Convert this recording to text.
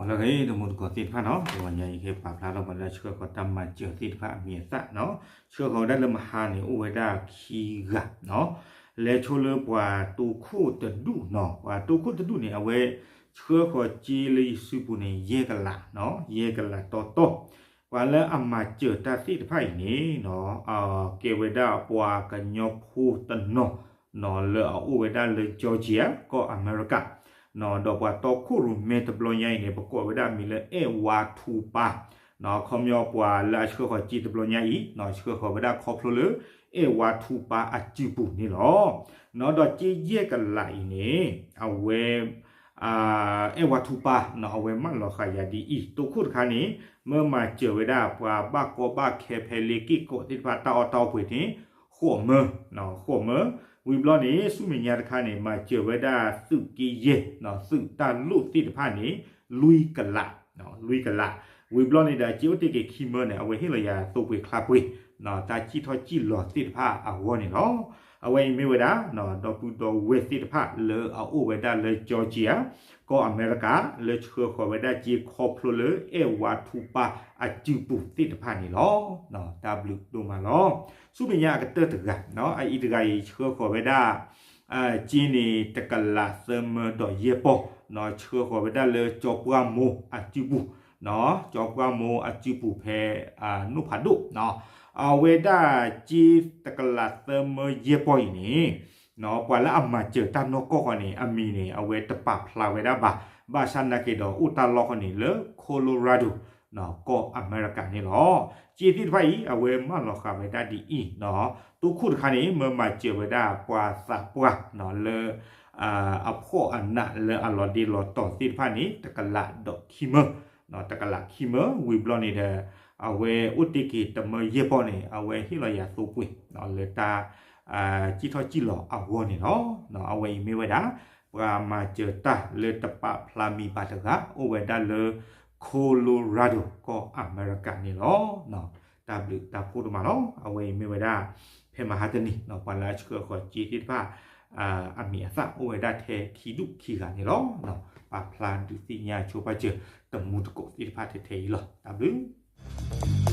လၢအဂ့ၤ တမူတကိးသ့ၣ်တဖၣ်နီၤ, တဂီၤညါအံၤ ယကပာ်ဖျါထီၣ်ပှၤလၢအဆှၢဃီၤတၢ်မၤစၢၤသ့ၣ်တဖၣ်အမံၤအသၣ်နီၤ, ဆှၢဃီၤဝဲဒၣ်လၢမဟါန့ၣ် အိၣ်ဝဲဒၣ်ခံဂၤနီၤ, လဲၤဆိလၢပှၤတိခိၣ်တဒူၣ်နီၤ, ပှၤတိခိၣ်တဒူၣ်န့ၣ် အဝဲဆှၢဃီၤစ့လၢယစုပူၤန့ၣ် ယဲၢ်ကလးနီၤ, ယဲၢ်ကလးတီတီ, ပှၤလၢအမၤစၢၤတၢ်သ့ၣ်တဖၣ်အံၤန့ၣ်နီၤ, ကဲဝဲဒၣ်ပှၤကညီဖိတနီၤ နီၤ လၢအအိၣ်ဝဲဒၣ်လၢ Georgia ကီၢ်အမဲရကၤ, နီၤ ဒီးပှၤတီခိၣ်ရိၣ်မဲတဘျီညါအံၤန့ၣ် ပကိးဝဲဒၣ်မံၤလၢအဲၣ်ဝါထူပါ, နီၤ ခီပညီပှၤလၢအဆှၢဃီၤစ့တဘျီညါအံၤ နီၤ ဆှၢဃီၤဝဲဒၣ်ခီဖျိလၢ အဲၣ်ဝါထူပါအစုပူၤန့ၣ်လီၤ. နီၤ ဒီးစ့ယဲၢ်ကလးအံၤန့ၣ် အဝဲ အဲၣ်ဝါထူပါ နီၤ အဝဲမၢလီၤဃာ်ယၤဒ်အံၤ, တိခိၣ်တခါန့ၣ် မၢမၤစၢၤဝဲဒၣ် ပှၤဘၣ်ကီဘၣ်ခဲဖဲလ့ၣ်က့ၣ်ကီးသ့ၣ်တဖၣ် တၢ်အီၣ်တၢ်အီပှ့ၤန့ၣ် ဃိးမၢ, ဃိးမၢ, ဝံၤဘျီန့ၣ် ဆူမဲာ်ညါတခါန့ၣ် မၤစၢၤဝဲဒၣ်သုးက့ယဲၢ် သုးတၢ်လိၣ်သ့ၣ်တဖၣ်န့ၣ် လွံၢ်ကလး, လွံၢ်ကလး, ဝံၤဘျီန့ၣ်ဒီး စ့အိၣ်တ့ၢ်က့ၤခံမၢန့ၣ် အဝဲဟ့ၣ်လီၤယၤသိပှ့ၤချါပှ့ၤ တၢ်စံၣ်ထီၣ်စံၣ်လီၤသ့ၣ်တဖၣ်အဂီၢ်န့ၣ်လီၤ. အဝဲအံၤမ့ၢ်ဝဲဒၣ် ဒီပုၢ်ဒီဝဲၢ်သ့ၣ်တဖၣ်လၢအအိၣ်ဝဲဒၣ်လၢ Georgia ကီၢ်အမဲရကၤ လၢဆှၢဃီၤဝဲဒၣ်စ့ခီဖျိလၢအဲၣ်ဝါထူပါအစုပူၤသ့ၣ်တဖၣ်န့ၣ်လီၤ. တၢ်ဘျုးဒိၣ်မးလီၤ. ဆူမဲာ်ညါအကတၢၢ်တဂၤ, အအံၤတဂၤအံၤဆှၢဃီၤဝဲဒၣ် စ့န့ၣ် တကလးသၢမၢဒီးယဲၢ်ပီၢ်, ဆှၢဃီၤဝဲဒၣ်လၢကၠီပှၢ်မိၢ်အစုပူၤ, ကၠီပှၢ်မိၢ်အစုပူၤဖဲ နိၣ်ဖးဒိၣ်, အဝဲဒၣ်စ့တကလးသၢမၢယဲၢ်ပီၢ်အံၤန့ၣ် ပှၤလၢအမၤစၢၤတၢ်နီၢ်ကီၢ်ဃီန့ၣ် အမံၤန့ၣ် အဝဲတပာ်ဖျါဝဲဒၣ်ဘၣ်, ဘၣ်ဆၣ်နာ်က့ဒီးအိၣ်တၢ်လီၢ်ဃီန့ၣ်လၢ Colorado ကီၢ်အမဲရကၤန့ၣ်လီၤ. စ့သ့ၣ်တဖၣ်အံၤ အဝဲမၢလီၤဃာ်ဝဲဒၣ်ဒ်အံၤ, တိခိၣ်တခါန့ၣ် မၢမၤစၢၤဝဲဒၣ်ပှၤသးပှၢ်လၢ အဖှီၣ်အနးလၢအလီၤဒ့လီၤတီၤသ့ၣ်တဖၣ်န့ၣ် တကလးဒီးခံမၢ, တကလးခံမၢ ဝံၤဘျီန့ၣ်ဒီး အဝဲအိၣ်တ့ၢ်က့ၤတမၢယဲၢ်ပီၢ်န့ၣ် အဝဲဟ့ၣ်လီၤယၤသိပှ့ၤ လၢတၢ် စံၣ်ထီၣ်စံၣ်လီၤအဂီၢ်န့ၣ်လီၤ. အဝဲအံၤမ့ၢ်ဝဲဒၣ် ပှၤမၤစၢၤတၢ်လၢတပာ်ဖျါမံၤဘၣ်တဂၤ အိၣ်ဝဲဒၣ်လၢ Colorado ကီၢ်အမဲရကၤန့ၣ်လီၤ. တၢ်ဘျုးတၢ်ဖှိၣ်ဒိၣ်မးလီၤ. အဝဲအံၤမ့ၢ်ဝဲဒၣ် ဖဲမဟါတနံၤ ပှၤလၢအဆှၢဃီၤစ့သ့ၣ်တဖၣ် အမံၤအသၣ်အိၣ်ဝဲဒၣ်ထဲခံဒူၣ်ခံဂၤန့ၣ်လီၤ. ပာ်ဖျါဒုးသ့ၣ်ညါဆိပာ်စၢၤ တမူတကိးသ့ၣ်တဖၣ်ထဲထဲအံၤလီၤ. တၢ်ဘျုး